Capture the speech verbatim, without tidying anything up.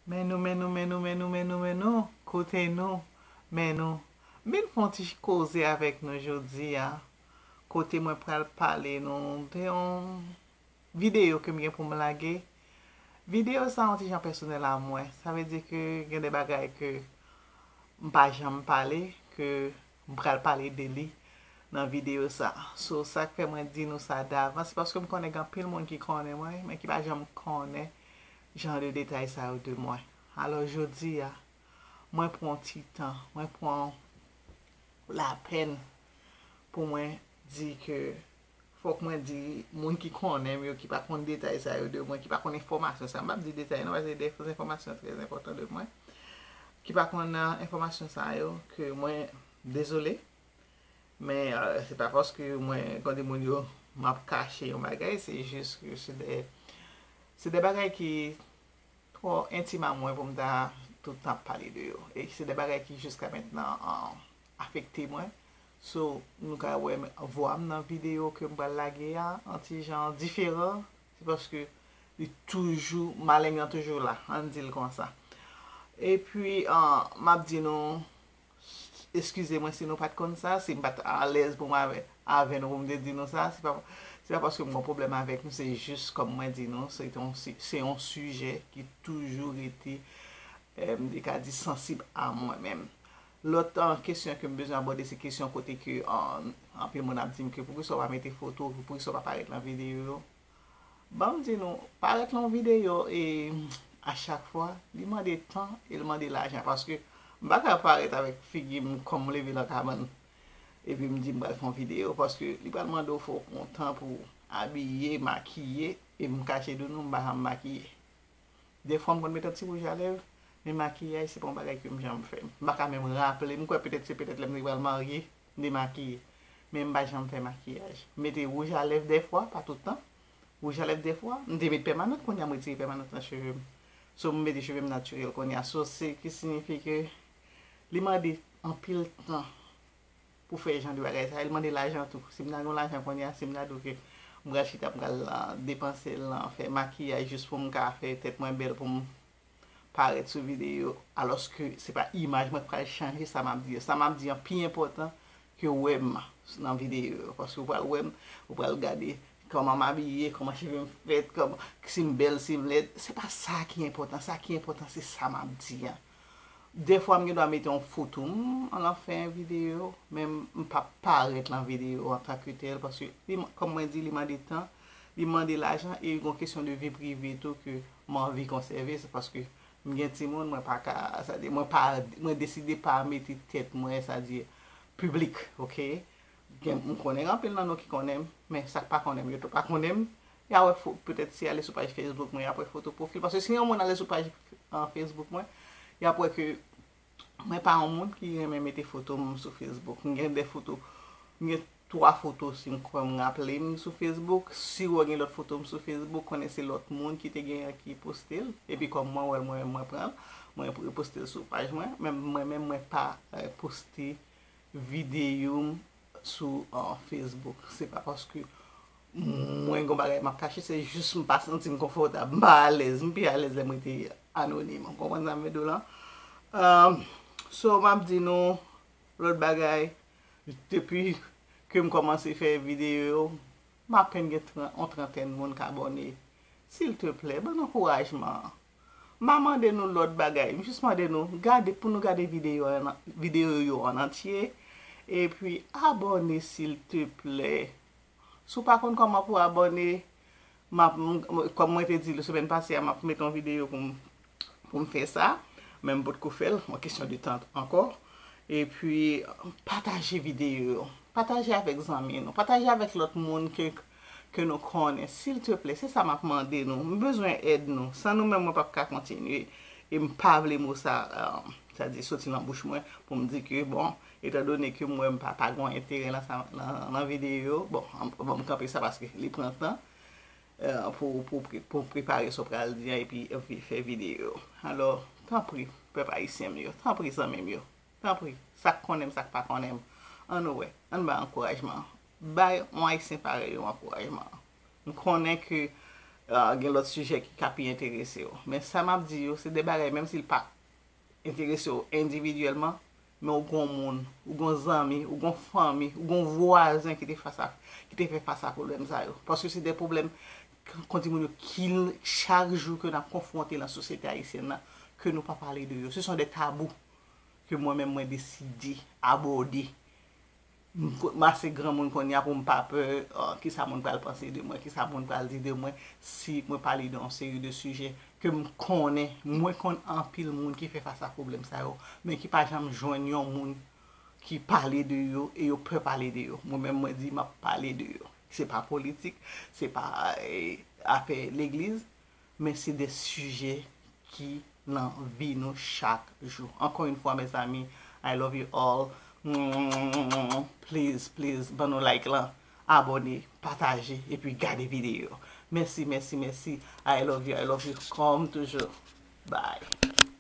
Men nou, men nou, men nou, men nou, men nou, men nou, kote nou, men nou. M vin fè yon ti koze avèk nou jodi a, kote mwen pral pale nou de yon videyo ke m gen pou m lage. Videyo sa yon ti jan pèsonèl a mwen. Sa vle di ke gen de bagay ke m pa janm pale, ke m pral pale de li nan videyo sa. So, sa k fè mwen di nou sa davans, se paske m konnen gen anpil moun ki konnen mwen, men ki pa janm konnen jan de detay sa yo de mwen. Alò, jodi a, mwen pran ti tan, mwen pran lapèn pou mwen di ke fòk mwen di moun ki konnen m yo, ki pa konn detay sa yo de mwen, ki pa konn enfòmasyon sa. M p ap di detay non, paske de enfòmasyon trè enpòtan de mwen. Ki pa konn, ah, enfòmasyon sa yo, ke mwen dezole. Men, euh, se pa paske mwen, konn di moun yo, m ap kache yon bagay, se jis ke se de, se de bagay ki twò entim a mwen pou m ta tout tan ap pale de yo. E se de bagay ki jiska mentnan, ah, afekte mwen. So, nou ka wè vwa m nan videyo ke m pral lage a, an ti jan diferan. Se paske li toujou, maleng nan toujou la, ann di l konsa. Epi, ah, m ap di nou, eskize mwen si nou pa t konn sa, si m pa t alèz pou m avè, avè nou pou m te di nou sa, se pa, se pa paske m gen pwoblèm avèk nou, se jis kòm mwen di nou, se yon, si- se yon sijè ki toujou rete, eh, m te ka di, sansib a mwen menm. Lòt, ah, kesyon ke m bezwen abòde, se kesyon kote ke, ah, anpil moun ap di m ke poukisa w pa mete foto, poukisa w pa parèt nan videyo yo. Ban m di nou, parèt nan yon videyo, e a chak fwa, li mande tan e li mande lajan, paske m pa ka parèt avèk figi m kòm m leve nan kabann, epi m di m pral fè yon videyo, paske li pral mande w fè w pran tan pou w abiye, makiye, e m kache di nou, m pa janm makiye. Defwa m konn met yon ti wouj a lèv, men makiyaj se pa yon bagay ke m janm fè. M pa ka menm raple m, m kwè petèt se petèt lè m te pral marye, m te makiye. Men m pa janm fè makiyaj. M mete wouj a lèv dèfwa, pa tout tan. Wouj a lèv dèfwa, m te met pèmanant, kounye a m retire pèmanant nan cheve m. So, m mete cheve m natirèl kounye a. So, se ki siyifi ke li mande anpil tan pou fè jan de bagay sa. Li mande lajan tou. Si m ta gen lajan kounye a, si m ta di w ke m pral chita, m pral, ah, depanse l nan fè makiyaj jis pou m ka fè tèt mwen bèl, pou m parèt sou videyo, alòske se pa imaj mwen k pral chanje sa m ap di yo. Sa m ap di an pi enpòtan ke wè m nan videyo yo. Paske ou pral wè m, ou pral gade kòman m abiye, kòman cheve m fèt, kòman, si m bèl, si m lèd. Se pa sa ki enpòtan. Sa ki enpòtan, se sa m ap di an. Dèfwa, m gen dwa mete yon foto m an lan fen videyo, men m p ap parèt nan videyo antanke tèl, paske li, kòm mwen di, li mande tan, li mande lajan, e yon kesyon de vi prive tou ke m anvi konsève, se paske m gen timoun, mwen pa ka, sa di, mwen pa, mwen deside pa mete tèt mwen, sa di, piblik, oke? Gen, m konnen gen anpil nan nou ki konnen m, men sa k pa konnen m, yo tou pa konnen m. Y a wè fo-, petèt si y ale sou paj Facebook mwen, y ap wè foto pwofil. Paske si yon moun ale sou paj, ah, Facebook mwen, y ap wè ke mwen pa yon moun ki renmen mete foto m sou Facebook. M gen de foto, m gen twa foto si m kwè m raple m sou Facebook. Si w wè gen lòt foto m sou Facebook, konnen se lòt moun ki te genyen ki poste l. Epi kòm mwen wè l, mwen menm mwen pran l, mwen reposte l sou paj mwen. Men mwen menm mwen pa, eh, poste videyo m sou, ah, Facebook. Se pa paske mwen gon bagay m ap kache, se jis m pa santi m konfòtab, m pa alèz, m pi alèz lè m rete anonim. Ou konprann sa m vle di w lan? Ah, so, m ap di nou lòt bagay, depi ke m kòmanse fè videyo yo, m apèn gen tran-, yon trantèn moun k abòne. Silteplè, ban n ankourajman an. M a mande nou lòt bagay. M jis mande nou gade, pou nou gade videyo an, videyo yo an antye. Epi abòne silteplè. Si w pa konn kòman pou w abòne, m ap, m, kòm mwen te di l semèn pase a, m ap met yon videyo pou m, pou m fè sa. Men m potko fè l, yon kesyon de tan ankò. Epi, pataje videyo yo. Pataje avèk zanmi nou. Pataje avèk lòt moun ke, ke nou konnen. Silteplè, se sa m ap mande nou. M bezwen èd nou. San nou menm, mwen p ap ka kontinye. E m pa vle mo sa, eh, sa di soti nan bouch mwen pou m di ke, bon, etandone ke m wè m pa, pa gen enterè nan sa, nan, nan videyo yo, bon, an, bon, m kanpe sa paske li pran tan, eh, pou, pou, pre- pou prepare sa w pral di an epi, epi fè videyo yo. Alò, tanpri, pèp ayisyen m yo, tanpri, zanmi m yo. Tanpri, sa k konnen m, sa k pa konnen m, ann wè, ann bay ankourajman. Bay yon Ayisyen parèy ou ankourajman. M konnen ke, Ah, gen lòt sijè ki ka pi enterese w. Men sa m ap di yo, se de bagay, menm si l pa enterese w endividyèlman, men ou gon moun, ou gon zanmi, ou gon fanmi, ou gon vwazen ki te fas a, ki te fè fas a pwoblèm sa yo. Paske se de pwoblèm, k- kon di moun yo, ki l- chak jou ke n ap konfwonte nan sosyete ayisyèn nan, ke nou pa pale de yo. Se son de tabou ke mwen menm mwen deside abòde. M ko- m ase granmoun kounye a pou m pa pè, ah, kisa moun pral panse de mwen, kisa moun pral di de mwen, si mwen pale de yon seri de sijè ke m konnen, mwen konn anpil moun ki fè fas a pwoblèm sa yo, men ki pa janm jwenn yon moun ki pale de yo e yo pè pale de yo. Mwen menm mwen di m ap pale de yo. Se pa politik, se pa eh, afè legliz, men se de sijè ki nan vi nou chak jou. Ankò yon fwa, mezanmi, I love you all. Please, please, ban nou like lan, abòne, pataje, epi gade videyo. Mèsi, mèsi, mèsi. I love you, I love you, kòm toujou. Bye.